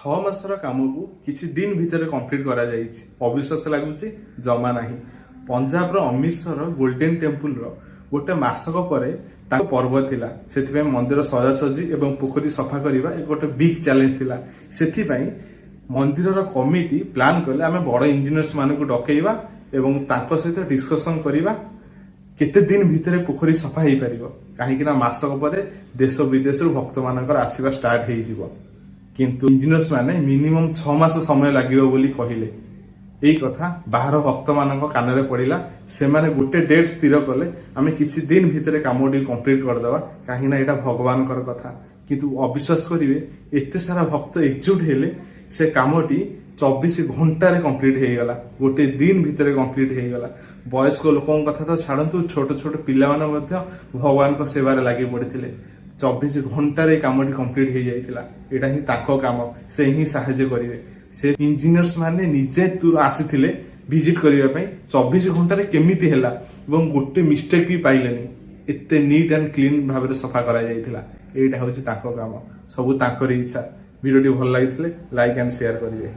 6 ମାସର କାମକୁ କିଛି ଦିନ ଭିତରେ କମ୍ପ୍ଲିଟ୍ କରାଯାଇଛି। ଅବିଶ୍ୱାସ ଲାଗୁଛି? ଜମା ନାହିଁ। ପଞ୍ଜାବର ଅମୃତସର ଗୋଲ୍ଡେନ ଟେମ୍ପୁଲର ଗୋଟେ ମାସକ ପରେ ତାଙ୍କ ପର୍ବ ଥିଲା। ସେଥିପାଇଁ ମନ୍ଦିର ସଜାସଜି ଏବଂ ପୋଖରୀ ସଫା କରିବା ଏକ ଗୋଟେ ବିଗ୍ ଚ୍ୟାଲେଞ୍ଜ ଥିଲା। ସେଥିପାଇଁ ମନ୍ଦିରର କମିଟି ପ୍ଲାନ୍ କଲେ, ଆମେ ବଡ଼ ଇଞ୍ଜିନିୟର୍ସ ମାନଙ୍କୁ ଡକେଇବା ଏବଂ ତାଙ୍କ ସହିତ ଡିସ୍କସନ୍ କରିବା କେତେ ଦିନ ଭିତରେ ପୋଖରୀ ସଫା ହେଇପାରିବ, କାହିଁକି ନା ମାସକ ପରେ ଦେଶ ବିଦେଶରୁ ଭକ୍ତମାନଙ୍କର ଆସିବା ଷ୍ଟାର୍ଟ ହେଇଯିବ। କିନ୍ତୁ ଇଞ୍ଜିନିୟର୍ସ ମାନେ ମିନିମମ୍ 6 ମାସ ସମୟ ଲାଗିବ ବୋଲି କହିଲେ। ଏଇ କଥା ବାହାର ଭକ୍ତମାନଙ୍କ କାନରେ ପଡ଼ିଲା। ସେମାନେ ଗୋଟେ ଡେଟ୍ ସ୍ଥିର କଲେ, ଆମେ କିଛି ଦିନ ଭିତରେ କାମଟି କମ୍ପ୍ଲିଟ୍ କରିଦେବା, କାହିଁକି ନା ଏଇଟା ଭଗବାନଙ୍କର କଥା। କିନ୍ତୁ ଅବିଶ୍ୱାସ କରିବେ, ଏତେ ସାରା ଭକ୍ତ ଏକଜୁଟ ହେଲେ, ସେ କାମଟି 24 ଘଣ୍ଟାରେ କମ୍ପ୍ଲିଟ୍ ହେଇଗଲା। ଗୋଟେ ଦିନ ଭିତରେ କମ୍ପ୍ଲିଟ୍ ହେଇଗଲା। ବୟସ୍କ ଲୋକଙ୍କ କଥା ତ ଛାଡ଼ନ୍ତୁ, ଛୋଟ ଛୋଟ ପିଲାମାନେ ମଧ୍ୟ ଭଗବାନଙ୍କ ସେବାରେ ଲାଗି ପଡ଼ିଥିଲେ। 24 ଘଣ୍ଟାରେ ଏ କାମଟି କମ୍ପ୍ଲିଟ୍ ହେଇଯାଇଥିଲା। ଏଇଟା ହିଁ ତାଙ୍କ କାମ, ସେ ହିଁ ସାହାଯ୍ୟ କରିବେ। ସେ ଇଞ୍ଜିନିୟର୍ସ ମାନେ ନିଜେ ଆସିଥିଲେ ଭିଜିଟ୍ କରିବା ପାଇଁ, 24 ଘଣ୍ଟାରେ କେମିତି ହେଲା, ଏବଂ ଗୋଟେ ମିଷ୍ଟେକ୍ ବି ପାଇଲେନି। ଏତେ ନିଟ୍ ଆଣ୍ଡ କ୍ଲିନ୍ ଭାବରେ ସଫା କରାଯାଇଥିଲା। ଏଇଟା ହେଉଛି ତାଙ୍କ କାମ, ସବୁ ତାଙ୍କର ଇଚ୍ଛା। ଭିଡ଼ିଓଟି ଭଲ ଲାଗିଥିଲେ ଲାଇକ୍ ଆଣ୍ଡ ସେୟାର କରିବେ।